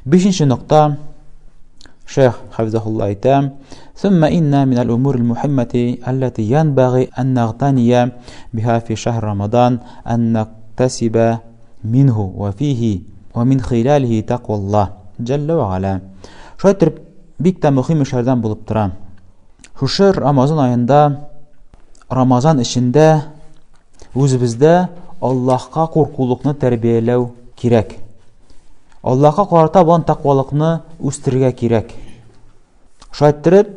Бишенче нокта Шейх Хафизахулла әйтә, "Сумма инна минал умурил мухиммати аллати янбагы ан нагтания биха фи шахр Рамадан ан нактасиба минху ва фихи ва мин хилалихи тақваллах җәллә ва аля." Шулай итеп, бик тә мөһим эшләрдән булып тора. Шушы Рамазан аенда Рамазан эчендә үзебездә Аллаһка куркулыкны тәрбияләү кирәк. Аллаһка карата булган тәкъвалыкны үстерергә кирәк. Шулай иттереп,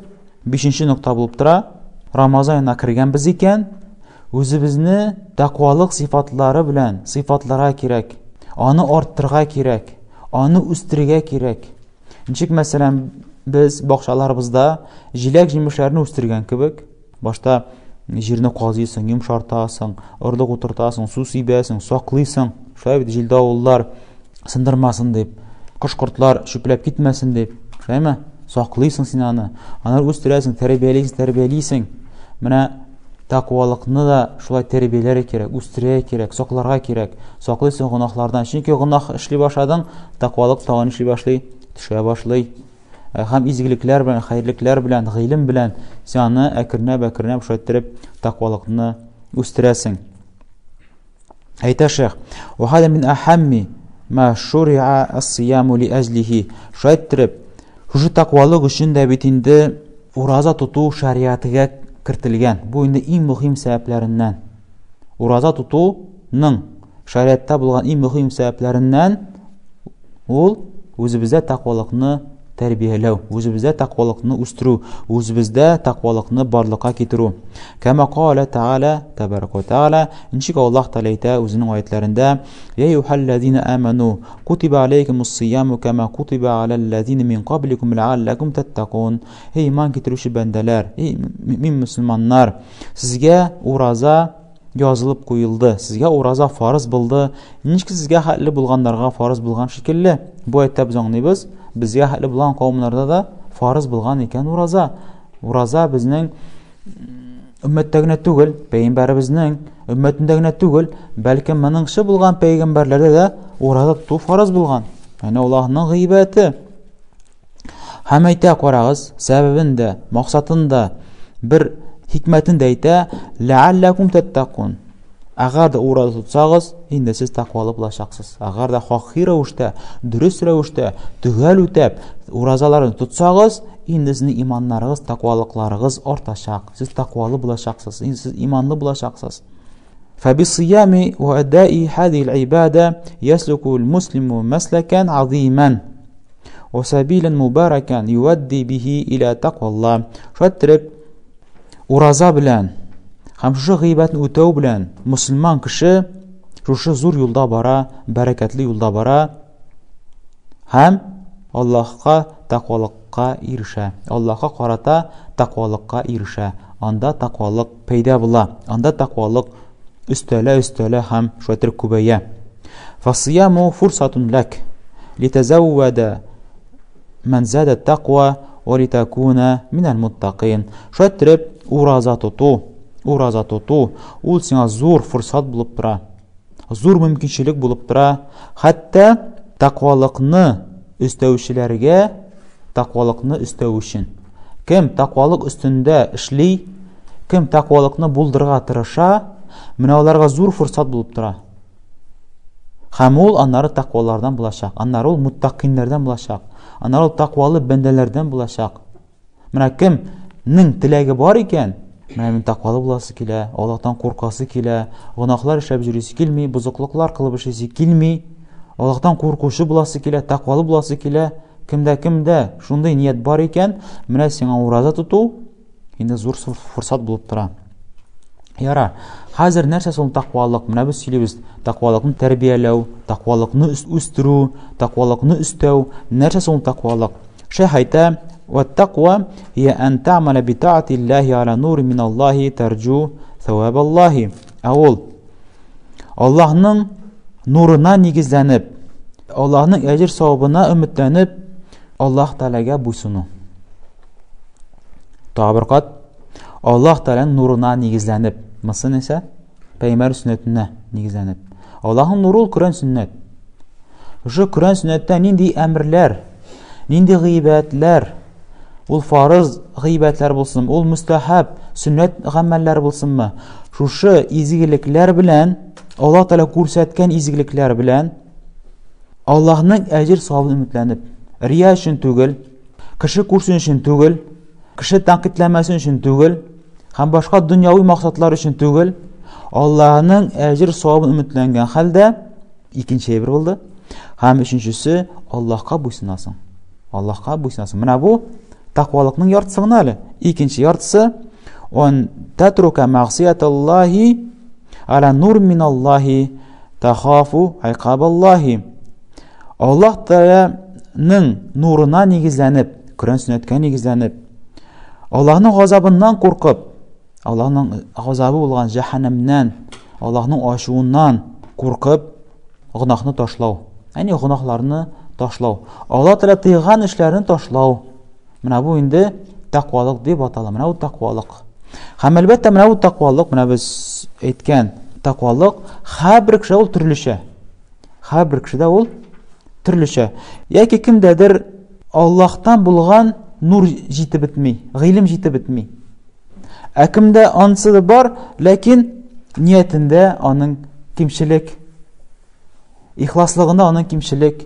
бишенче нокта булып тора. Рамазан аена кергәнбез икән, үзебезне тәкъвалык сыйфатлары белән сыйфатларга кирәк. Аны арттырырга кирәк, аны үстерергә кирәк. Ничек, мәсәлән, без бакчаларыбызда җиләк-җимешләрне үстергән кебек, Башта җирне казыйсың, йомшартасың, орлык утыртасың, су сибәсең, саклыйсың. Шулай бит җил-давыллар сындырмасын дип, кош-кортлар чүпләп китмәсен дип. Шулаймы? Саклыйсың син аны. Аны үстерәсең, тәрбиялисең, тәрбиялисең. Менә тәкъвалыкны да шулай тәрбияләргә кирәк, үстерергә кирәк, сакларга кирәк. Саклыйсың гөнаһлардан. Чөнки гөнаһ эшли башладың, тәкъвалык тагын эшли башлый, төшә башлый. Һәм изгелекләр белән, хәерлекләр белән, гыйлем белән син аны әкренләп-әкренләп шулай иттереп тәкъвалыкны үстерәсең. Әйтә шейх, "Ва хада мин ахамми ма шуриа ас-сияму ли әҗлихи." Шулай иттереп, шушы тәкъвалык өчен дә бит инде ураза тоту шариатыга кертелгән. Бу инде иң мөһим сәбәпләреннән. Ураза тотуның шариатта булган иң мөһим сәбәпләреннән ул үзебездә тәкъвалыкны тәрбияләү, үзебездә тәкъвалыкны үстерү, үзебездә тәкъвалыкны барлыкка китерү. Кәмә калә Тәгалә, тәбәрәк вә Тәгалә, ничек Аллаһ Тәгалә әйтә үзенең аятләрендә, Я юхәлләзина аману, кутиба алейкумус сияму кәмә кутиба аләлләзина мин кабликум ләалләкум тәттәкун. Эй иман китерүче бәндәләр, эй мөмин мөселманнар, Сезгә ураза язылып куелды. Сезгә ураза фарыз булды. Ничек сезгә хәтле булганнарга фарыз булган шикелле. Бу әйтә без аңлыйбыз, безгә хәтле булган кавымнарда да фарыз булган икән ураза. Ураза безнең өммәттә генә түгел, пәйгамбәребезнең өммәтендә генә түгел, бәлки моңынчы булган пәйгамбәрләрдә дә ураза тоту фарыз булган. Ягъни Аллаһның гыйбадәте. Һәм әйтә, карагыз, сәбәбен дә, максатын да, бер хикмәтен дә әйтә, ләалләкум тәттәкун. Әгәр дә ураза тотсагыз, инде сез тәкъвалы булачаксыз. Әгәр дә хакыйкый рәвештә, дөрес рәвештә, төгәл үтәп, уразаларын тотсагыз, инде сезнең иманнарыгыз, тәкъвалыкларыгыз артачак. Сез тәкъвалы булачаксыз, инде сез иманлы булачаксыз. فبالصيام وأداء هذه العبادة يسلك المسلم مسلكا عظيما وسبيلا مباركا يؤدي به إلى تقوى الله. Шулай иттереп, ураза белән һәм шушы гыйбадәтне үтәү белән мөселман кеше шушы зур юлда бара, бәрәкәтле юлда бара һәм Аллаһка тәкъвалыкка ирешә. Аллаһка карата тәкъвалыкка ирешә. Анда тәкъвалык пәйда була. Анда тәкъвалык өстәлә, өстәлә һәм шулай итеп күбәя. Фасияму фурсатун ләк литазаввада ман зада тәкъва ва литакуна минәл муттакин. Шулай итеп ураза тоту, ураза тоту ул сиңа зур форсат булып тора. Зур мөмкинчелек булып тора. Хәтта тәкъвалыкны өстәүчеләргә тәкъвалыкны өстәү өчен. Кем тәкъвалык өстендә эшли, кем тәкъвалыкны булдырырга тырыша, менә аларга зур форсат булып тора. Һәм ул аннары тәкъвалардан булачак, аннары ул муттакиннәрдән булачак, аннары ул тәкъвалы бәндәләрдән булачак. Менә кемнең теләге бар икән, менә мин тәкъвалы буласы килә, Аллаһтан куркасы килә, гөнаһлар эшләп йөрисе килми, бозыклыклар кылып эшлисе килми, Аллаһтан куркучы буласы килә, тәкъвалы буласы килә. Кемдә кемдә шундый ният бар икән, менә сиңа ураза тоту инде зур форсат булып тора. Яра, хәзер нәрсә соң тәкъвалык? Менә без сөйлибез, тәкъвалыкны тәрбияләү, тәкъвалыкны үстерү, тәкъвалыкны өстәү. Нәрсә соң тәкъвалык? Шәйх әйтә, "Ва тәкъва һия ан та'мала би та'атиллаһи аля нури мин Аллаһи тарҗу саваб Аллаһи." Ә ул Аллаһның нурына нигезләнеп, Аллаһның әҗер савабына өметләнеп, Аллаһ Тәгаләгә буйсыну. Тагы бер кат Аллаһ Тәгаләнең нурына нигезләнеп, монысы нәрсә? Пәйгамбәр сөннәтенә нигезләнеп. Аллаһның нуры ул Коръән сөннәт. Шушы Коръән сөннәттә нинди әмерләр, нинди гыйбадәтләр, ул фарыз гыйбадәтләр булсын, ул мөстәхәб, сөннәт гамәлләр булсынмы, шушы изгелекләр белән, Аллаһ Тәгалә күрсәткән изгелекләр белән Аллаһның әҗер савабын өметләнеп, рия өчен түгел, кеше күрсен өчен түгел, кеше тәнкыйтьләмәсен өчен түгел, һәм башка дөньяви максатлар өчен түгел, Аллаһның әҗер савабын өметләнгән хәлдә икенче әйбер булды. Һәм өченчесе Аллаһка буйсынасың. Аллаһка буйсынасың. Менә бу тәкъвалыкның яртысы гына әле. Икенче яртысы он татрука мәгъсияталлаһи аля нур миналлаһи тахафу айкабаллаһи. Аллаһ Тәгаләнең нурына нигезләнеп, Коръән сөннәткә нигезләнеп, Аллаһның газабыннан куркып, Аллаһның газабы булган җәһәннәмнән, Аллаһның ачуыннан куркып, гөнаһны ташлау. Әни гөнаһларны ташлау. Аллаһ Тәгалә тыйган эшләрне ташлау. Менә бу инде тәкъвалык дип атала. Менә бу тәкъвалык. Һәм әлбәттә менә бу тәкъвалык, менә без әйткән тәкъвалык һәрбер кешедә ул төрлечә. Һәрбер кешедә ул төрлечә. Яки кемдәдер Аллаһтан булган нур җитеп бетми, гыйлем җитеп бетми. Ә кемдә ансы да бар, ләкин ниятендә аның кимчелек, ихласлыгында аның кимчелек.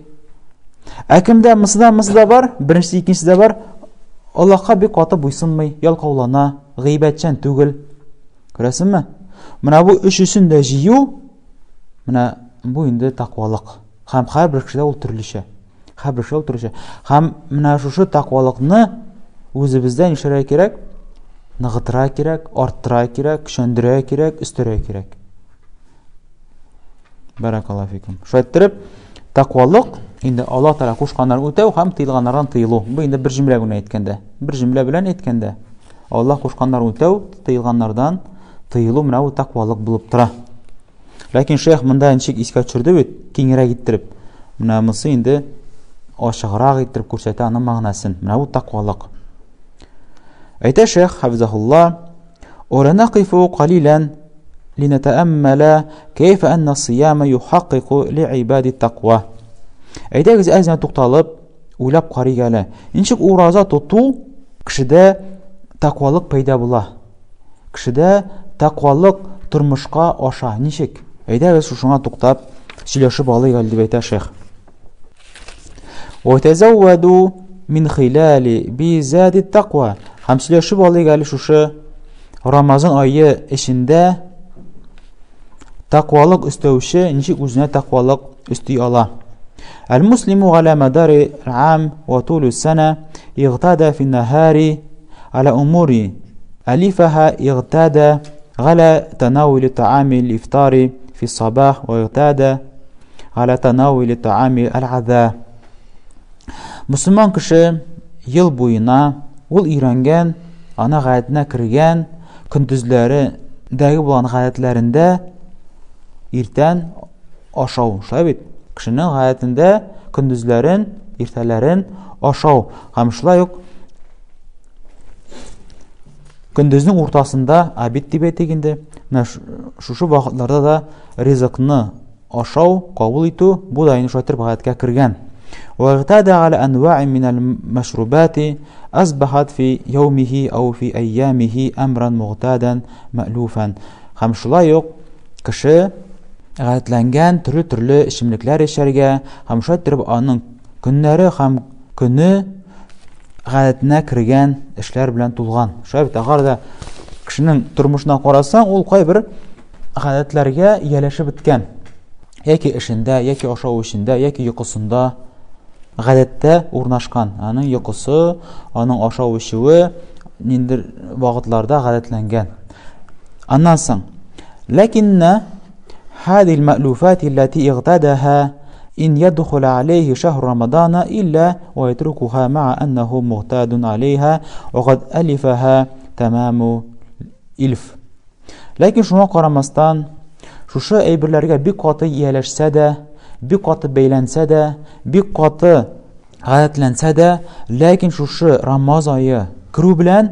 Ә кемдә мысы да мысы да бар, беренчесе, икенчесе дә бар, Аллаһка бик каты буйсынмый, ялкаулана, гыйбәтчән түгел. Күрәсеңме? Менә бу өчесен дә җыю, менә бу инде тәкъвалык. Һәм һәрбер кешедә ул төрлечә. Һәрбер кешедә ул төрлечә. Һәм менә шушы тәкъвалыкны үзебездә нишләргә кирәк? Ныгытырга кирәк, арттырырга кирәк, көчәндерергә кирәк, өстәргә кирәк. Бәрәкаллаһу фикум. Шулай иттереп, тәкъвалык инде Аллаһ Тәгалә кушканнарын үтәү һәм тыелганнардан тыелу. Бу инде бер җөмлә генә әйткәндә. Бер җөмлә белән әйткәндә, Аллаһ кушканнарын үтәү, тыелганнардан тыелу менә бу тәкъвалык булып тора. Ләкин шәйх монда ничек искә төшерде бит, киңрәк иттереп. Менә монысы инде ачыграк иттереп күрсәтә аның мәгънәсен. Менә бу тәкъвалык. Әйтә шәйх хафизахулла, "Уранақифу қалилан линатааммала кайфа анна сияма юхаққиқу лиибади тақва". Әйдәгез әз генә тукталып, уйлап карыйк әле. Ничек ураза тоту кешедә тәкъвалык пәйда була? Кешедә тәкъвалык тормышка аша. Ничек? Әйдәгез шушыңа туктап сөйләшеп алыйк әле, дип әйтә шейх. Ватазавваду мин хилали бизади тақва. Һәм сөйләшеп алыйк әле шушы Рамазан ае эчендә тәкъвалык өстәүче ничек үзенә тәкъвалык өсти ала. Әл-муслиму галя мадари ам ва тулу сана игътада фи нахари аля умури алифаха игътада галя танавули таами ифтари фи сабах ва игътада галя танавули таами аль-аза. Мусульман кеше ел буена ул өйрәнгән, ана гадәтенә кергән көндезләре дәге булган гадәтләрендә иртән ашау. Шулай бит? Кешенең гадәтендә көндезләрен, иртәләрен ашау һәм шулай ук көндезнең уртасында обед дип әйтик инде, менә шушы вакытларда да ризыкны ашау, кабул итү, бу да инде шулай итеп гадәткә кергән. وَاغْتَادَ عَلَى أَنْوَاعٍ مِنَ الْمَشْرُوبَاتِ أَصْبَحَتْ فِي يَوْمِهِ أَوْ فِي أَيَّامِهِ أَمْرًا مُغْتَادًا مَأْلُوفًا. Һәм шулай ук кеше гадәтләнгән төрле-төрле эчемлекләр эчәргә һәм шулай итеп аның көннәре һәм көне гадәтенә кергән эшләр белән тулган. Шулай бит, әгәр дә кешенең тормышына карасаң, ул кайбер гадәтләргә ияләшеп беткән. Яки эшендә, яки ашау эшендә, яки йокысында гадәттә урнашкан. Аның йокысы, аның ашау эчүе ниндер вакытларда гадәтләнгән. Аннан соң, ләкиннә هذه المألوفات التي اغتادها إن يدخل عليه شهر رمضان إلا ويتركها مع أنه مغتاد عليها وقد ألفها تمام إلف. Ләкин шуңа карамастан, шушы әйберләргә бик каты ияләшсә дә, бик каты бәйләнсә дә, бик каты гадәтләнсә дә, ләкин шушы Рамаз ае керү белән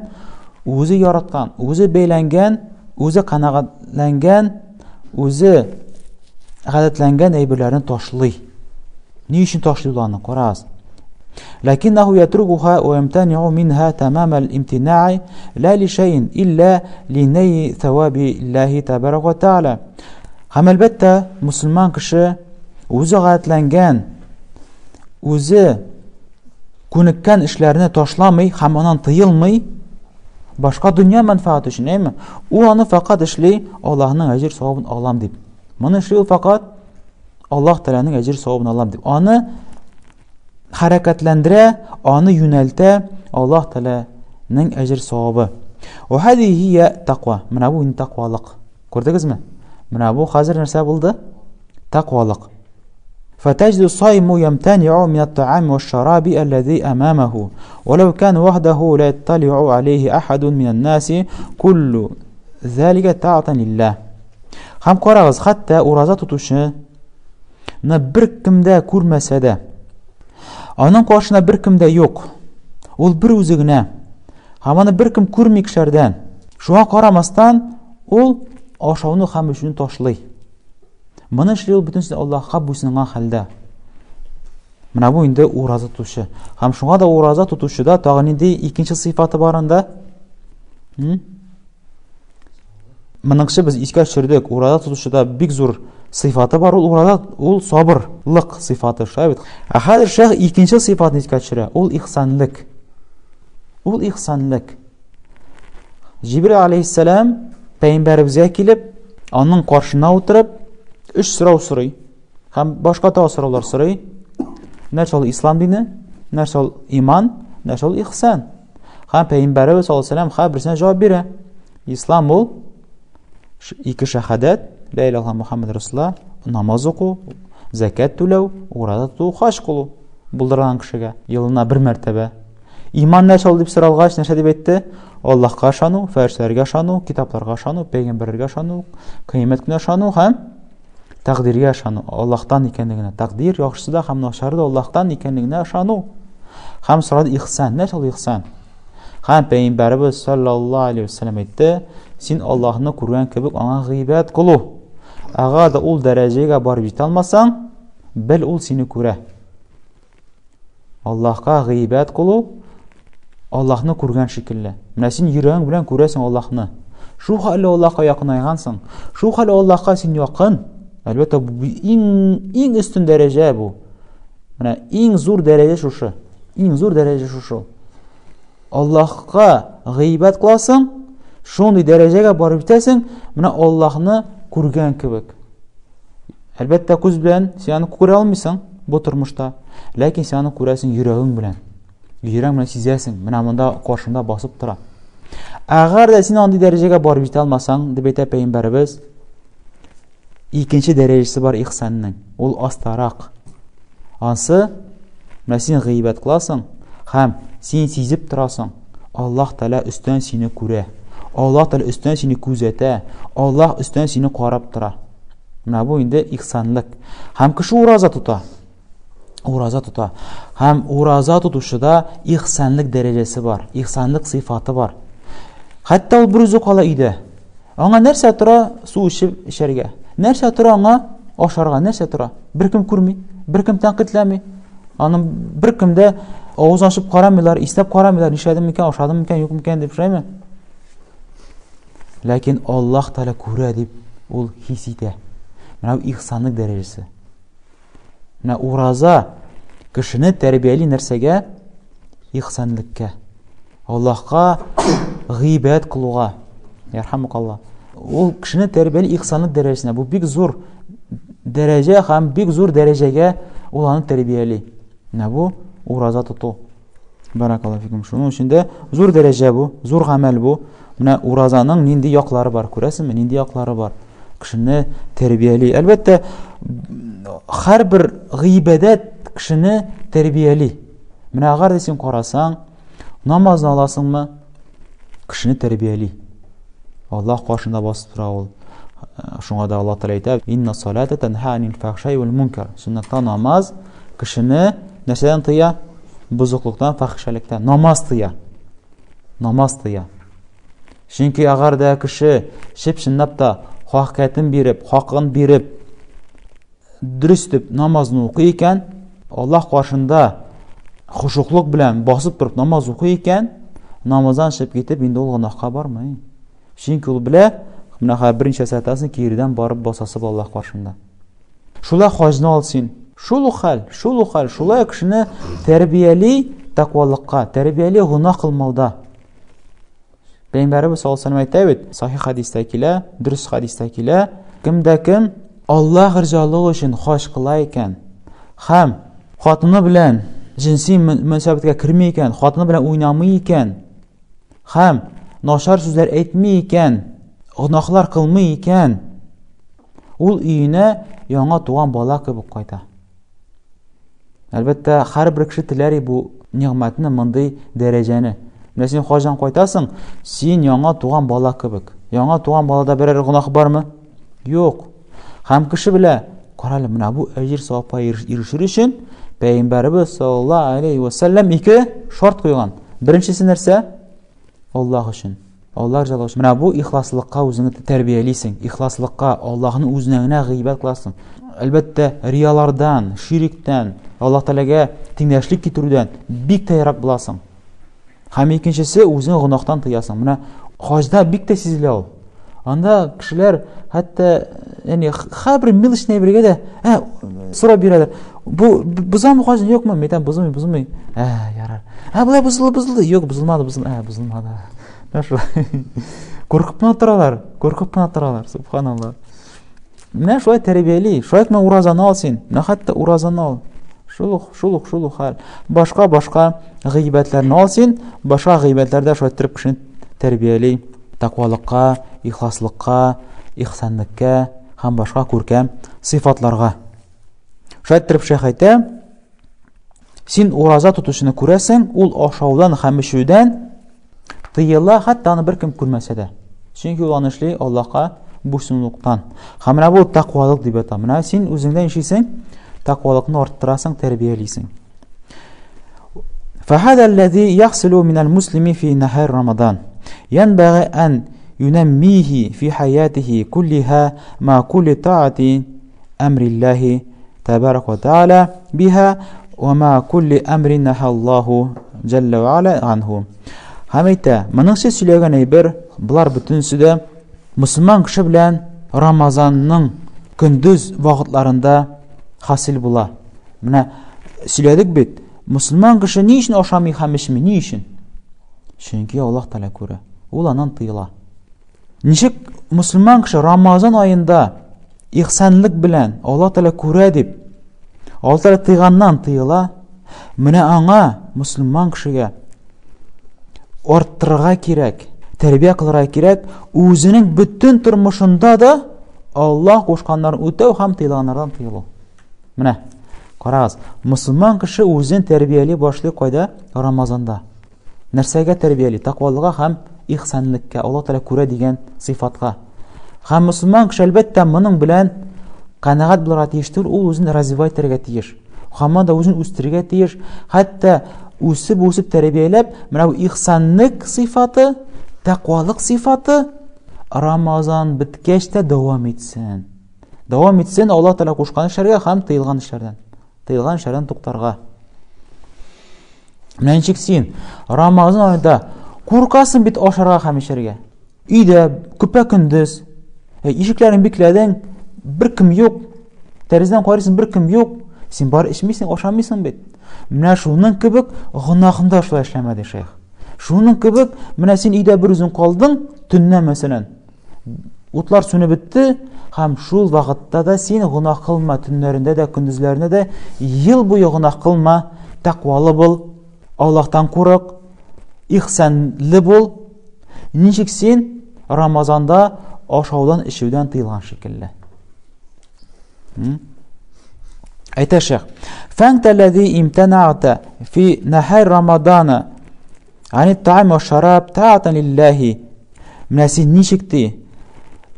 үзе яраткан, үзе бәйләнгән, үзе канәгатьләнгән, үзе гадәтләнгән әйберләрне ташлый. Ни өчен ташлый ул аны? Карагыз. لكنه يتركها ويمتنع منها تمام الامتناع لا لشيء إلا لني ثواب الله تبارك وتعالى. Һәм әлбәттә, мусульман кеше үзе гадәтләнгән, үзе күнеккән эшләрне ташламый һәм аннан тыелмый, башка дөнья мәнфәгате өчен, әйме? Ул аны фәкать эшли Аллаһның әҗер савабын алам дип. Моны эшли ул фәкать Аллаһ Тәгаләнең әҗер савабын алам дип. Аны хәрәкәтләндерә, аны юнәлтә Аллаһ Тәгаләнең әҗер савабы. Ва һәзиһи һия тақва. Менә бу инде тақвалык. Күрдегезме? Менә бу хәзер нәрсә булды? Тақвалык. فتجد الصائم يمتنع من الطعام والشراب الذي أمامه ولو كان وحده لا يطلع عليه أحد من الناس كل ذلك طاعة لله. Һәм карагыз, хәтта ураза тотучы ны беркем дә күрмәсә дә, аның каршына беркем дә юк. Ул бер үзе генә. Һәм аны беркем күрми кешеләрдән. Шуңа карамастан, ул ашауны һәм эчүне ташлый. Моны эшли ул бөтенесе Аллаһка буйсынган хәлдә. Менә бу инде ураза тотучы. Һәм шуңа да ураза тотучыда тагы нинди икенче сыйфаты бар анда? Моныңчы без искә төшердек, ураза тотучыда бик зур сыйфаты бар, ул ураза, ул сабырлык сыйфаты, шулай бит. Ә хәзер шәх икенче сыйфатын искә төшерә, ул ихсанлык. Ул ихсанлык. Җибрил алейхиссалам пәйгамбәребезгә килеп, аның каршына утырып, өч сорау сорый. Һәм башка тагы сораулар сорый. Нәрсә ул ислам дине? Нәрсә ул иман? Нәрсә ул ихсан? Һәм пәйгамбәребез саллаллаһу алейһи вәсәлләм һәрберсенә җавап бирә. Ислам ул ике шәһадәт, ла илаһа Мухаммад Расулла, намаз уку, зәкят түләү, ураза тоту, хаҗ кылу булдырган кешегә елына бер мәртәбә. Иман нәрсә ул дип соралгач, нәрсә дип әйтте? Аллаһка ышану, фәрештәләргә ышану, китапларга ышану, пәйгамбәрләргә ышану, кыямәт көненә ышану һәм тәкъдиргә ышану, Аллаһтан икәнлегенә, тәкъдир яхшысы да һәм начары да Аллаһтан икәнлегенә ышану. Һәм сорады ихсан, нәрсә ул ихсан? Һәм пәйгамбәребез саллаллаһу алейһи вәсәлләм әйтте, син Аллаһны күргән кебек аңа гыйбадәт кылу. Әгәр дә ул дәрәҗәгә барып җитә алмасаң, бел ул сине күрә. Аллаһка гыйбадәт кылу Аллаһны күргән шикелле. Менә син йөрәгең белән күрәсең Аллаһны. Шул хәлле Аллаһка якынайгансың. Шул хәлле Аллаһка син якын. Әлбәттә, бу иң иң өстен дәрәҗә бу. Менә иң зур дәрәҗә шушы. Иң зур дәрәҗә шушы. Аллаһка гыйбадәт кыласың, шундый дәрәҗәгә барып җитәсең, менә Аллаһны күргән кебек. Әлбәттә, күз белән син аны күрә алмыйсың бу тормышта, ләкин син аны күрәсең йөрәгең белән. Йөрәгең белән сизәсең, менә монда каршыңда басып тора. Әгәр дә син андый дәрәҗәгә барып җитә алмасаң, дип әйтә пәйгамбәребез, икенче дәрәҗәсе бар ихсанның, ул астарак. Ансы, менә син гыйбәт кыласың һәм син сизеп торасың, Аллаһ Тәгалә өстән сине күрә. Аллаһ Тәгалә өстән сине күзәтә. Аллаһ өстән сине карап тора. Менә бу инде ихсанлык. Һәм кеше ураза тота. Ураза тота. Һәм ураза тотучыда ихсанлык дәрәҗәсе бар, ихсанлык сыйфаты бар. Хәтта ул бер үзе кала өйдә. Аңа нәрсә тора су эчеп эчәргә? Нәрсә тора аңа ашарга? Нәрсә тора? Беркем күрми, беркем тәнкыйтьләми. Аның беркем дә авыз ачып карамыйлар, иснәп карамыйлар, нишләдем микән, ашадым микән, юк микән дип шулаймы? Ләкин Аллаһ Тәгалә күрә дип ул хис итә. Менә бу ихсанлык дәрәҗәсе. Менә ураза кешене тәрбияли нәрсәгә? Ихсанлыкка. Аллаһка гыйбадәт кылуга. Ярхамукалла. Ул кешене тәрбияли ихсанлык дәрәҗәсенә. Бу бик зур дәрәҗә һәм бик зур дәрәҗәгә ул аны тәрбияли. Менә бу ураза тоту. Баракаллаһу фикум. Шуның өчен дә зур дәрәҗә бу, зур гамәл бу. Менә уразаның нинди яклары бар, күрәсеңме, нинди яклары бар? Кешене тәрбияли. Әлбәттә, һәрбер гыйбадәт кешене тәрбияли. Менә әгәр дә син карасаң, намазны аласыңмы? Кешене тәрбияли. Аллаһ каршында басып тора ул. Шуңа да Аллаһ Тәгалә әйтә: "Инна салата танха анил фахшаи вал мункар". Сөннәттә намаз кешене нәрсәдән тыя? Бозыклыктан, фахишәлектән. Намаз тыя. Намаз тыя. Чөнки әгәр дә кеше чып-чынлап та хакыйкатен биреп, хакын биреп, дөрес итеп намазны укый икән, Аллаһ каршында хошуклык белән басып торып намаз укый икән, намаздан чыгып китеп инде ул гөнаһка бармый. Чөнки ул белә, менә хәзер берничә сәгатьтән соң киредән барып басасы була Аллаһ каршында. Шулай хаҗны ал син. Шул ук хәл, шул ук хәл. Шулай кешене тәрбияли тәкъвалыкка, тәрбияли гөнаһ кылмауда. Пәйгамбәребез саллаллаһу алейһи әйтә бит, сахих хәдистә килә, дөрес хәдистә килә, кемдә кем Аллаһ ризалыгы өчен хаҗ кыла икән һәм хатыны белән җенси мөнәсәбәткә керми икән, хатыны белән уйнамый икән һәм начар сүзләр әйтми икән, гөнаһлар кылмый икән, ул өенә яңа туган бала кебек кайта. Әлбәттә, һәрбер кеше теләр бу нигъмәтне, мондый дәрәҗәне. Менә син хаҗдан кайтасың, син яңа туган бала кебек. Яңа туган балада берәр гөнаһ бармы? Юк. Һәм кеше белә, карале, менә бу әҗер савапка ирешер өчен Пәйгамбәребез саллаллаһу алейхи ва саллям ике шарт куйган. Беренчесе нәрсә? Аллаһ өчен. Аллаһ ризалыгы өчен. Менә бу ихласлыкка үзеңне тәрбиялисең. Ихласлыкка, Аллаһның үзенә генә гыйбадәт кыласың. Әлбәттә, риялардан, шириктән, Аллаһ Тәгаләгә тиңдәшлек китерүдән бик тә ерак буласың. Һәм икенчесе, үзеңне гөнаһтан тыясың. Менә хаҗда бик тә сизелә ул. Анда кешеләр хәтта, ягъни һәрбер мелочный әйбергә дә, ә, сорап бирәләр. Бу бозамы хаҗны, юкмы? Мин әйтәм, бозылмый, бозылмый. Ә, ярар. Ә, болай бозылды, бозылды. Юк, бозылмады, бозылмады. Ә, бозылмады. Менә шулай. Куркып кына торалар, куркып кына торалар, субханалла. Менә шулай тәрбияли. Шулай менә уразаны ал син. Менә хәтта уразаны ал. Шул ук, шул ук, шул ук хәл. Башка башка гыйбәтләрне ал син, башка гыйбәтләрдә шулай иттереп кешене тәрбияли. Тәкъвалыкка, ихласлыкка, ихсанлыкка һәм башка күркәм сыйфатларга. Шулай иттереп шәйх әйтә, син ураза тотучыны күрәсең, ул ашаудан һәм эчүдән тыела, хәтта аны беркем күрмәсә дә. Чөнки ул аны эшли Аллаһка буйсынулыктан. Һәм менә бу тәкъвалык дип ята. Менә син үзеңдә нишлисең? Тәкъвалыкны арттырасың, тәрбиялисең. فهذا الذي يحصل من المسلم في نهار رمضان ينبغي أن ينميه في حياته كلها مع كل طاعة أمر الله تبارك وتعالى بها ومع كل أمر نهى الله جل وعلا عنه. Һәм әйтә, моның сез сөйләгән әйбер, болар бөтенесе дә мөселман кеше белән Рамазанның көндез вакытларында хасил була. Менә сөйләдек бит, мөселман кеше ни өчен ашамый һәм эчми, ни өчен? Чөнки Аллаһ Тәгалә күрә. Ул аннан тыела. Ничек мөселман кеше Рамазан аенда ихсанлык белән Аллаһ Тәгалә күрә дип, Аллаһ Тәгалә тыйганнан тыела, менә аңа мөселман кешегә арттырырга кирәк, тәрбия кылырга кирәк, үзенең бөтен тормышында да Аллаһ кушканнарын үтәү һәм тыелганнардан тыелу. Менә карагыз, мөселман кеше үзен тәрбияли башлый кайда? Рамазанда. Нәрсәгә тәрбияли? Тәкъвалыга һәм ихсанлыкка, Аллаһ Тәгалә күрә дигән сыйфатка. Һәм мөселман кеше әлбәттә моның белән канәгать булырга тиеш түгел, ул үзен развивать итәргә тиеш. Һаман да үзен үстерергә тиеш. Хәтта үсеп-үсеп тәрбияләп, менә бу ихсанлык сыйфаты, тәкъвалык сыйфаты Рамазан беткәч тә дәвам итсен. Дәвам итсен Аллаһ Тәгалә кушкан эшләргә һәм тыелган эшләрдән. Тыелган эшләрдән туктарга. Менә ничек син Рамазан аенда куркасың бит ашарга һәм эчәргә. Өйдә көпә көндез ишекләрен бикләдең, бер кем юк. Тәрәзәдән карыйсың, бер кем юк. Син бар эчмисең, ашамыйсың бит. Менә шуның кебек гөнаһын да шулай эшләмәде шәйх. Шуның кебек, менә син өйдә бер үзең калдың, төнлә мәсәлән. Утлар сүнеп бетте, һәм шул вакытта да син гөнаһ кылма, төннәрендә дә, көндезләрендә дә ел буе гөнаһ кылма, тәкъвалы бул, Аллаһтан курык, ихсанлы бул. Ничек син Рамазанда ашаудан, эчүдән тыелган шикелле. Әйтә шәйх, "Фәнтәлләзи имтәнәгътә фи нәһәр Рамадана Ани таам ва шараб таатан лиллаһи. Менә син ничек ди?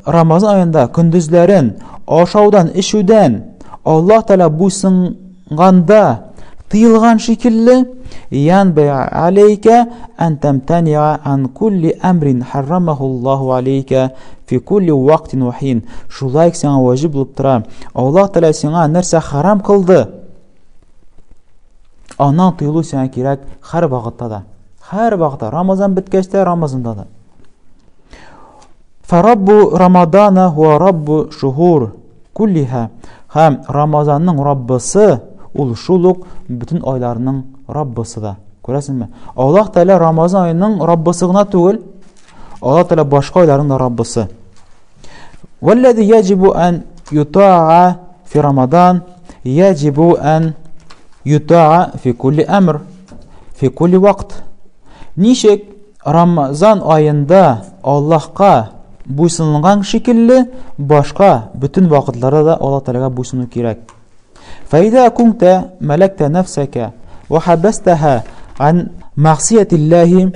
Рамазан аенда көндезләрен ашаудан, эчүдән Аллаһ Тәгалә буйсынганда тыелган шикелле, янбы алейка ан тамтаниа ан кулли амрин харрамаху Аллаһу алейка фи кулли вактин ва хин. Шулай сиңа ваҗиб булып тора. Аллаһ Тәгалә сиңа нәрсә харам кылды? Аннан тыелу сиңа кирәк һәр вакытта да. Һәр вакытта, Рамазан беткәч тә, Рамазанда да. Фараббу Рамадана хуа раббу шухур куллиха. Һәм Рамазанның Раббысы ул шул ук бөтен айларның Раббысы да. Күрәсеңме? Аллаһ Тәгалә Рамазан аеның Раббысы гына түгел, Аллаһ Тәгалә башка айларның да Раббысы. Валлази яҗибу ан ютаа фи Рамадан яҗибу ан ютаа фи кулли әмр фи кулли вакыт. Ничек Рамазан аенда Аллаһка буйсынган шикелле, башка бөтен вакытларда да Аллаһ Тәгаләгә буйсыну кирәк. Фәйдә кунта мәләктә нәфсәкә ва хәбәстәһә ан мәгъсиятиллаһи.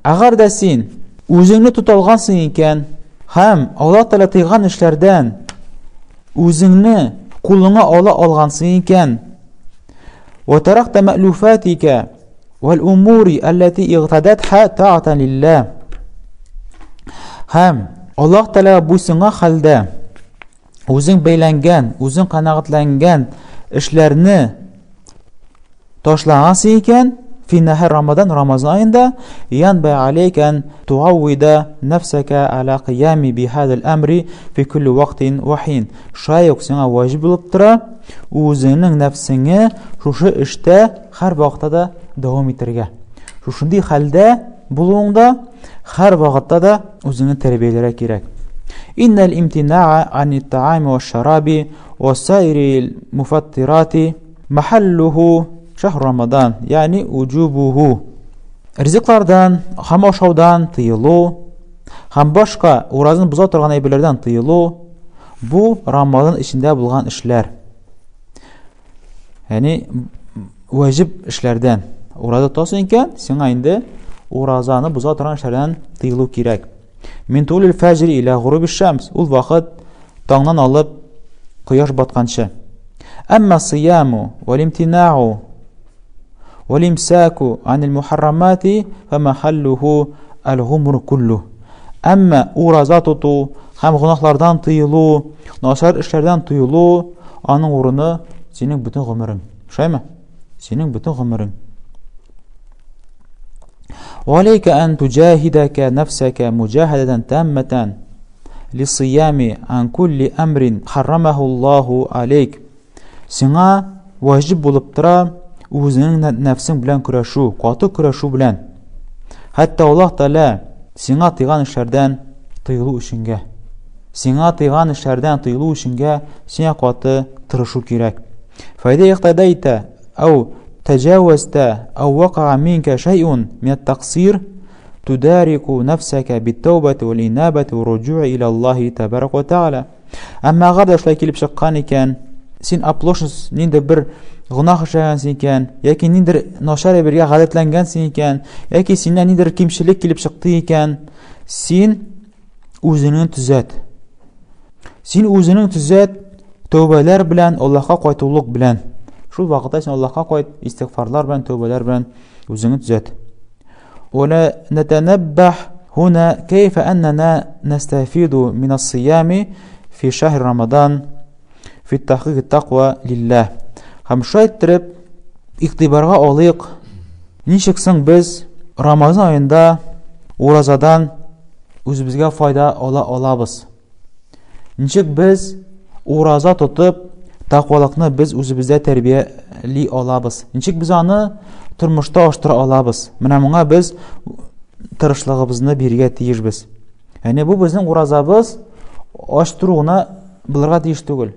Әгәр дә син үзеңне тота алгансың икән һәм Аллаһ Тәгалә тыйган эшләрдән үзеңне кулыңа ала алгансың икән, ва таракта мәълуфатика вәл умури аллати игътадатха таатан лиллаһ, һәм Аллаһ Тәгаләгә буйсынган хәлдә үзең бәйләнгән, үзең канәгатьләнгән эшләрне ташлагансың икән, фи нәһәр Рамадан, Рамазан аенда, янбә алейка ан туаввида нәфсәкә аля кыями бихадал әмри фи кулли вактин ва хин. Шулай ук сиңа ваҗиб булып тора, үзеңнең нәфсеңе шушы эштә һәр вакытта да дәвам итәргә. Шушындый хәлдә булуыңда һәр вакытта да үзеңне тәрбияләргә кирәк. Иннәл имтинаа ани таами ва шараби ва саирил муфаттирати махаллуху шахр Рамадан, ягъни уҗубуху. Ризыклардан һәм ашаудан тыелу һәм башка уразаны боза торган әйберләрдән тыелу бу Рамазан эчендә булган эшләр. Ягъни вәҗиб эшләрдән. Ураза тотасың икән, сиңа инде уразаны боза торган эшләрдән тыелу кирәк. Мин тулил фәҗр иля гуруби шамс. Ул вакыт таңнан алып кояш батканчы. Әмма сияму валимтинау валимсаку анил мухаррамати фамахаллуху аль-гумру куллу. Әмма ураза тоту һәм гөнаһлардан тыелу, начар эшләрдән тыелу, аның урыны синең бөтен гомерең. Шулаймы? Синең бөтен гомерең. Валейка ан туҗахидака нафсака муҗахадатан тамматан лисиями ан кулли амрин харрамаху Аллаху алейк. Сиңа ваҗиб булып тора үзеңнең нәфсең белән көрәшү, каты көрәшү белән. Хәтта Аллаһ Тәгалә сиңа тыйган эшләрдән тыелу өченгә. Сиңа тыйган эшләрдән тыелу өченгә сиңа каты тырышу кирәк. Файда иқтадайта ау таҗавазта ау вакаа минка шайун мин тақсир тударику нафсака биттаубати вал инабати ва руджуи иля Аллахи табарак ва тааля. Әмма әгәр дә шулай килеп чыккан икән, син оплошность, ниндидер бер гөнаһ эшләгәнсең икән, яки ниндидер начар әйбергә гадәтләнгәнсең икән, яки синнән ниндидер кимчелек килеп чыкты икән, син үзеңне төзәт. Син үзеңне төзәт тәүбәләр белән, Аллаһка кайтулык белән. Шул вакытта син Аллаһка кайт, истигъфарлар белән, тәүбәләр белән үзеңне төзәт. ولا نتنبه هنا كيف أننا نستفيد من الصيام في شهر رمضان في تحقيق التقوى لله. Һәм шулай иттереп игътибарга алыйк, ничек соң без Рамазан аенда уразадан үзебезгә файда ала алабыз? Ничек без ураза тотып, тәкъвалыкны без үзебездә тәрбияли алабыз? Ничек без аны тормышта аштыра алабыз? Менә моңа без тырышлыгыбызны бирергә тиешбез. Ягъни бу безнең уразабыз аштыру гына булырга тиеш түгел.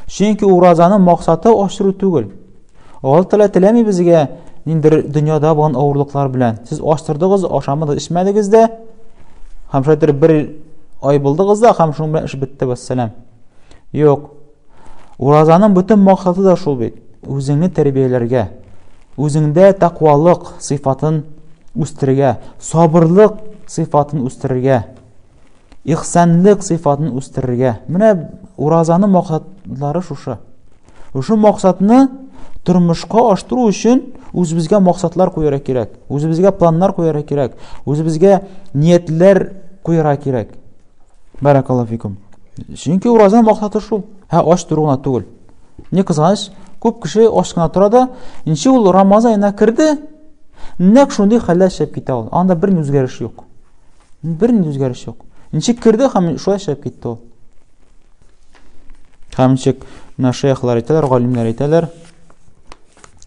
Чөнки уразаның максаты аштыру түгел. Аллаһ Тәгалә теләми безгә ниндер дөньяда булган авырлыклар белән. Сез аштырдыгыз, ашамадыгыз, эчмәдегез дә, һәм шулай итеп бер ай булдыгыз да, һәм шуның белән эш бетте, вәссәлам. Юк. Уразаның бөтен максаты да шул бит. Үзеңне тәрбияләргә, үзеңдә тәкъвалык сыйфатын үстерергә, сабырлык сыйфатын үстерергә. Ихсанлык сыйфатын үстерергә. Менә уразаның максатлары шушы. Шушы максатны тормышка аштыру өчен үзебезгә максатлар куярга кирәк, үзебезгә планнар куярга кирәк, үзебезгә ниятләр куярга кирәк. Баракаллаһу фикум. Чөнки уразаның максаты шул. Һә, ач тору гына түгел. Ни кызганыч, Күп кеше ач кына тора да, ничек ул Рамазан аена керде, нәкъ шундый хәлдә чыгып китә ул. Анда бер үзгәреш юк. Бер үзгәреш юк. Ничек керде һәм шулай чыгып китте ул. Һәм ничек менә шейхлар әйтәләр, галимнәр әйтәләр,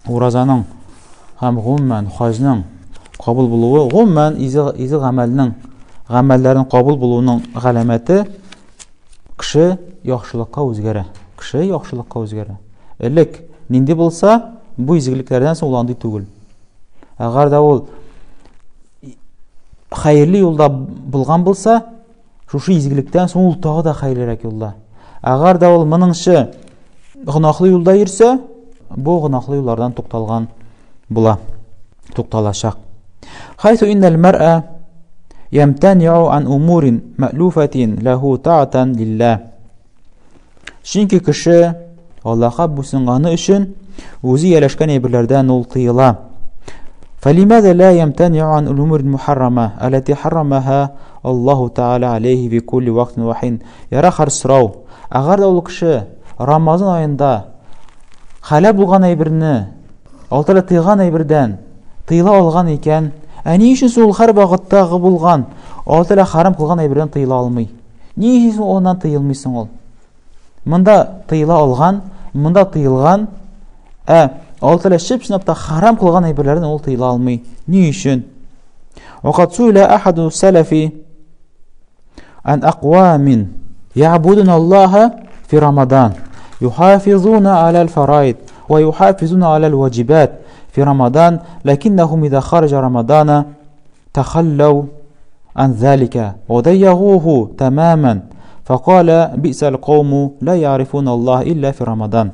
уразаның һәм гомумән хаҗның кабул булуы, гомумән изге, изге гамәлнең, гамәлләрнең кабул булуының галәмәте кеше яхшылыкка үзгәрә. Кеше яхшылыкка үзгәрә. Элек нинди булса, бу изгелекләрдән соң ул андый түгел. Әгәр дә ул хәерле юлда булган булса, шушы изгелектән соң ул тагы да хәерлерәк юлда. Әгәр дә ул моңынчы гөнаһлы юлда йөрсә, бу гөнаһлы юллардан тукталган була, тукталачак. Хайсу иннәл мәр'ә ямтани'у ан умурин мәълуфатин ләһу таатан лилла. Чөнки кеше Аллаһка буйсынганы өчен үзе ияләшкән әйберләрдән ул тыела. فلماذا لا يمتنع عن الأمور المحرمة التي حرمها الله تعالى عليه في كل وقت وحين Яра хәр сорау. Әгәр дә ул кеше Рамазан аенда хәләл булган әйберне, Аллаһ Тәгалә тыйган әйбердән тыела алган икән, ә ни өчен соң ул һәр вакыттагы булган Аллаһ Тәгалә харам кылган әйбердән тыела алмый? Ни өчен соң аннан тыелмый соң ул? Монда тыела алган, монда тыелган, ә Аллаһ Тәгалә чып-чынлап та харам кылган әйберләрдән ул тыела алмый. Ни өчен? Вакат суила ахаду салафи ан аквамин يعبدون الله في رمضان يحافظون على الفرائض ويحافظون على الواجبات في رمضان لكنهم إذا خرج رمضان تخلوا عن ذلك وضيعوه تماما فقال بئس القوم لا يعرفون الله إلا في رمضان.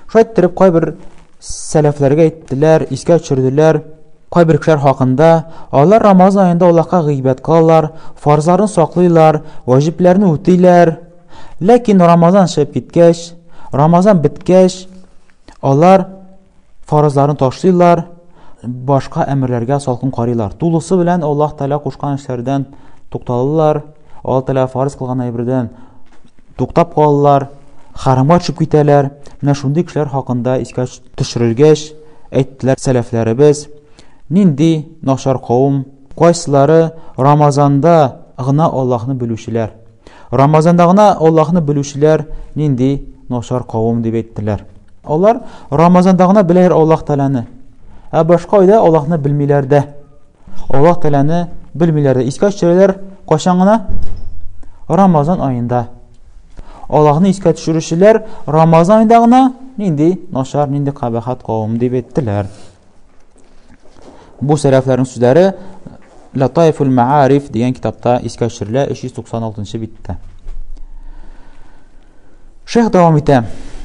Шулай иттереп кайбер сәләфләргә әйттеләр, искә төшерделәр кайбер кешеләр хакында, алар Рамазан аенда Аллаһка гыйбадәт кылалар, фарзларын саклыйлар, ваҗибләрне үтиләр. Ләкин Рамазан чыгып киткәч, Рамазан беткәч, алар фарызларын ташлыйлар, башка әмерләргә салкын карыйлар. Тулысы белән Аллаһ Тәгалә кушкан эшләрдән тукталалар, Аллаһ Тәгалә фарыз кылган әйбердән туктап калалар, харамга төшеп китәләр. Менә шундый кешеләр хакында искә төшерелгәч, әйттеләр сәләфләребез, нинди начар кавым, кайсылары Рамазанда гына Аллаһны белүчеләр. Рамазанда гына Аллаһны белүчеләр нинди начар кавым дип әйттеләр. Алар Рамазанда гына беләләр Аллаһ Тәгаләне. Ә башка айда Аллаһны белмиләр дә. Аллаһ Тәгаләне белмиләр дә. Искә төшерәләр кайчан гына? Рамазан аенда. Аллаһны искә төшерүчеләр Рамазан аенда гына нинди начар, нинди кабахат кавым дип әйттеләр. Бу сәләфләрнең сүзләре Латаифул Маариф дигән китапта искә төшерелә 396 биттә. Шейх дәвам итә.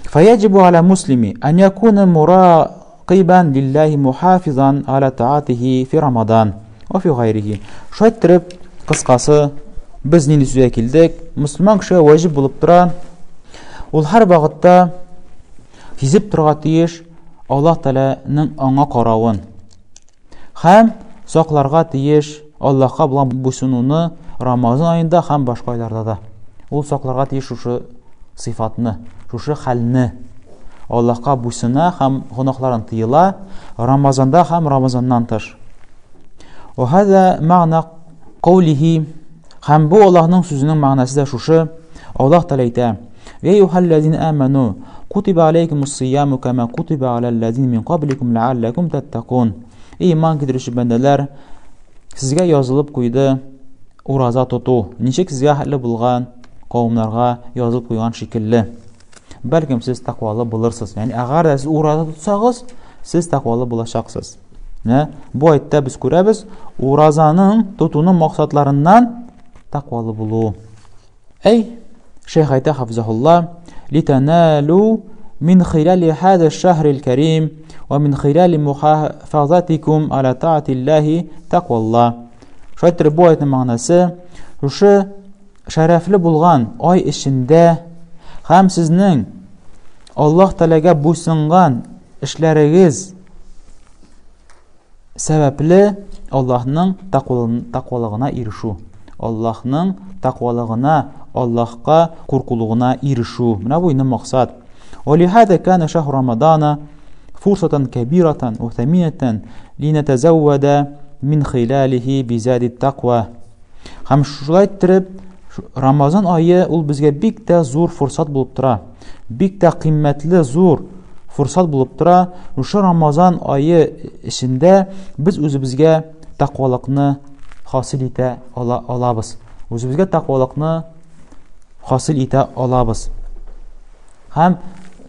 Фаяҗибу аля муслими ан якуна муракибан лиллаһи мухафизан аля таатихи фи Рамадан ва фи гайрихи. Шулай иттереп, кыскасы, без нинди сүзгә килдек? Мөселман кешегә ваҗиб булып тора. Ул һәр вакытта сизеп торырга тиеш Аллаһ Тәгаләнең аңа каравын. Һәм сакларга тиеш Аллаһка булган буйсынуны Рамазан аенда һәм башка айларда да. Ул сакларга тиеш шушы сыйфатны, шушы хәлне. Аллаһка буйсына һәм гөнаһлардан тыела Рамазанда һәм Рамазаннан тыш. Вахаза мәгъна каулихи һәм бу Аллаһның сүзенең мәгънәсе дә шушы. Аллаһ Тәгалә әйтә: "Я юхаллазина аману, кутиба алейкумус сияму кама кутиба алаллазина мин кабликум лааллакум таттакун." Эй иман китерүче бәндәләр, сезгә язылып куйды ураза тоту, ничек сезгә хәтле булган кавымнарга язылып куйган шикелле. Бәлкем сез тәкъвалы булырсыз. Ягъни әгәр дә сез ураза тотсагыз, сез тәкъвалы булачаксыз. Менә бу айттә без күрәбез, уразаның тотуның максатларыннан тәкъвалы булу. Әй, шейх әйтә хафизахулла, литаналу мин хилали хаза шахрил карим ва мин хилали мухафазатикум аля таатиллахи тәкъвалла. Шулай итеп бу аятның мәгънәсе шушы шәрәфле булган ай эчендә һәм сезнең Аллаһ Тәгаләгә буйсынган эшләрегез сәбәпле Аллаһның тәкъвалыгына ирешү. Аллаһның тәкъвалыгына, Аллаһка куркулыгына ирешү. Менә бу инде максат. ولهذا كان شهر رمضان فرصة كبيرة وثمينة لنتزود من خلاله بزاد التقوى. Һәм шулай иттереп, Рамазан айы ул безгә бик тә зур форсат булып тора. Бик тә кыйммәтле зур форсат булып тора. Шушы Рамазан айы эчендә без үзебезгә тәкъвалыкны хасил итә ала алабыз. Үзебезгә тәкъвалыкны хасил итә алабыз. Һәм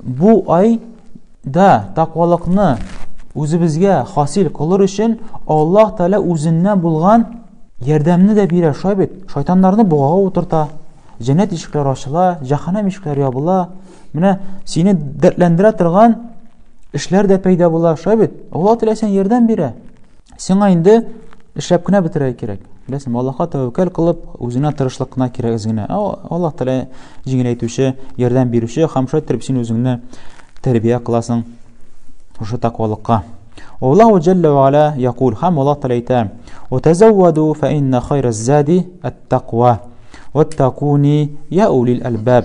бу айда тәкъвалыкны үзебезгә хасил кылыр өчен Аллаһ Тәгалә үзеннән булган ярдәмне дә бирә, шулай бит. Шайтаннарны бугага утырта, җәннәт ишекләре ачыла, җәһәннәм ишекләре ябыла. Менә сине дәртләндерә торган эшләр дә пәйда була, шулай бит. Аллаһ Тәгалә сиңа ярдәм бирә. Сиңа инде эшләп кенә бетерергә кирәк. Беләсең, Аллаһка тәвәккәл кылып, үзеңә тырышлык кына кирәк үзеңә. Аллаһ Тәгалә җиңеләйтүче, ярдәм бирүче һәм шулай итеп син үзеңне тәрбия кыласың шушы тәкъвалыкка. Аллаһу җәллә ва аля якул һәм Аллаһ Тәгалә әйтә: "Ватазавваду фа инна хайра зади ат-тaqва. Ваттакуни я улил албаб."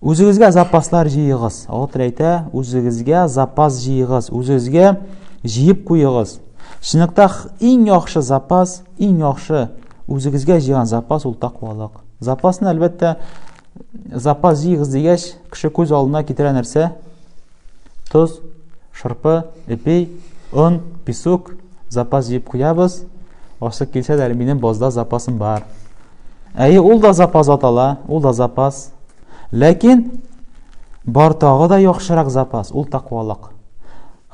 Үзегезгә запаслар җыегыз. Аллаһ Тәгалә әйтә, үзегезгә запас җыегыз, үзегезгә җыеп куегыз. Чынлыкта иң яхшы запас, иң яхшы үзегезгә җыйган запас ул тәкъвалык. Запасны әлбәттә запас җыегыз дигәч, кеше күз алдына китерә нәрсә? Тоз, шырпы, эпи, он, песок, запас җыеп куябыз. Ашлык килсә дә минем базда запасым бар. Әйе, ул да запас атала, ул да запас. Ләкин бар тагы да яхшырак запас, ул тәкъвалык.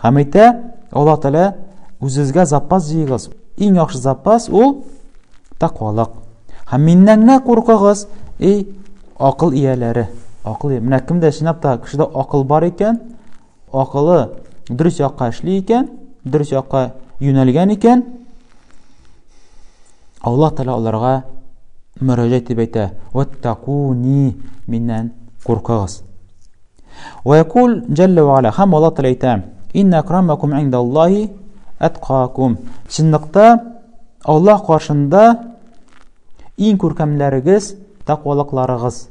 Һәм әйтә, Аллаһ Тәгалә, үзегезгә запас җыегыз. Иң яхшы запас ул тәкъвалык. Һәм миннән генә куркыгыз, эй акыл ияләре. Акыл менә кемдә чынлап та кешедә акыл бар икән, акылы дөрес якка эшли икән, дөрес якка юнәлгән икән, Аллаһ Тәгалә аларга мөрәҗәгать итеп әйтә: "Ваттакуни, миннән куркыгыз." Ва якул җәллә ва аля, һәм Аллаһ Тәгалә әйтә: "Инна акрамакум индаллаһи аткакум." Чынлыкта Аллаһ каршында иң күркәмләрегез тәкъвалыкларыгыз.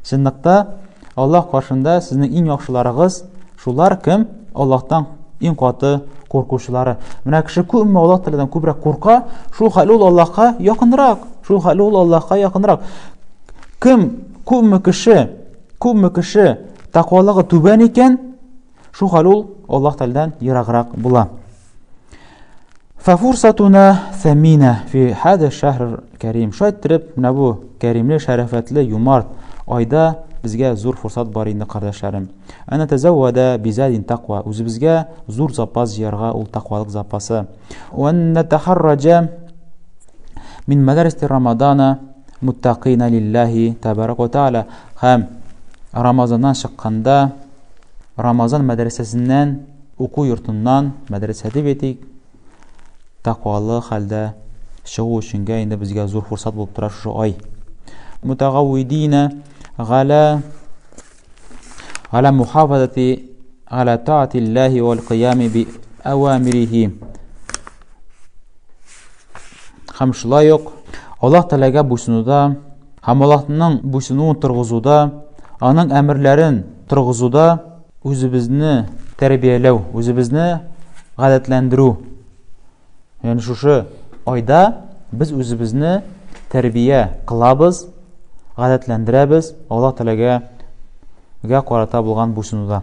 Чынлыкта Аллаһ каршында сезнең иң яхшыларыгыз шулар, кем Аллаһтан иң каты куркучылары. Менә кеше күпме Аллаһ Тәгаләдән күбрәк курка, шул хәл ул Аллаһка якынрак. Шул хәл ул Аллаһка якынрак. Кем күпме кеше, күпме кеше тәкъвалыгы түбән икән, шул хәл ул Аллаһ Тәгаләдән ераграк була. Фафурсатуна сәмина фи хәдә шәһр кәрим. Шулай иттереп, менә бу кәримле, шәрәфәтле, юмарт айда безгә зур форсат бар инде, кардәшләрем. Әнә тәзәвәдә бизадин тақва. Үзебезгә зур запас җыярга ул тақвалык запасы. Вәннә тахарраҗа мин мәдәристи Рамадана муттакина лиллаһи табарак ва тааля. Һәм Рамазаннан чыкканда Рамазан мәдрәсәсеннән уку йортыннан, мәдрәсә дип әйтик, тәкъвалы хәлдә чыгу өченгә инде безгә зур форсат булып тора шушы ай. Мутагавидина галя галя мухафазати галя таатиллахи вал кыями би авамирихи. Һәм шулай ук Аллаһ Тәгаләгә буйсынуда һәм Аллаһның буйсынуын торгызуда, аның әмерләрен торгызуда үзебезне тәрбияләү, үзебезне гадәтләндерү. Ягъни шушы айда без үзебезне тәрбия кылабыз, гадәтләндерәбез Аллаһ Тәгаләгә гә карата булган буйсынуда.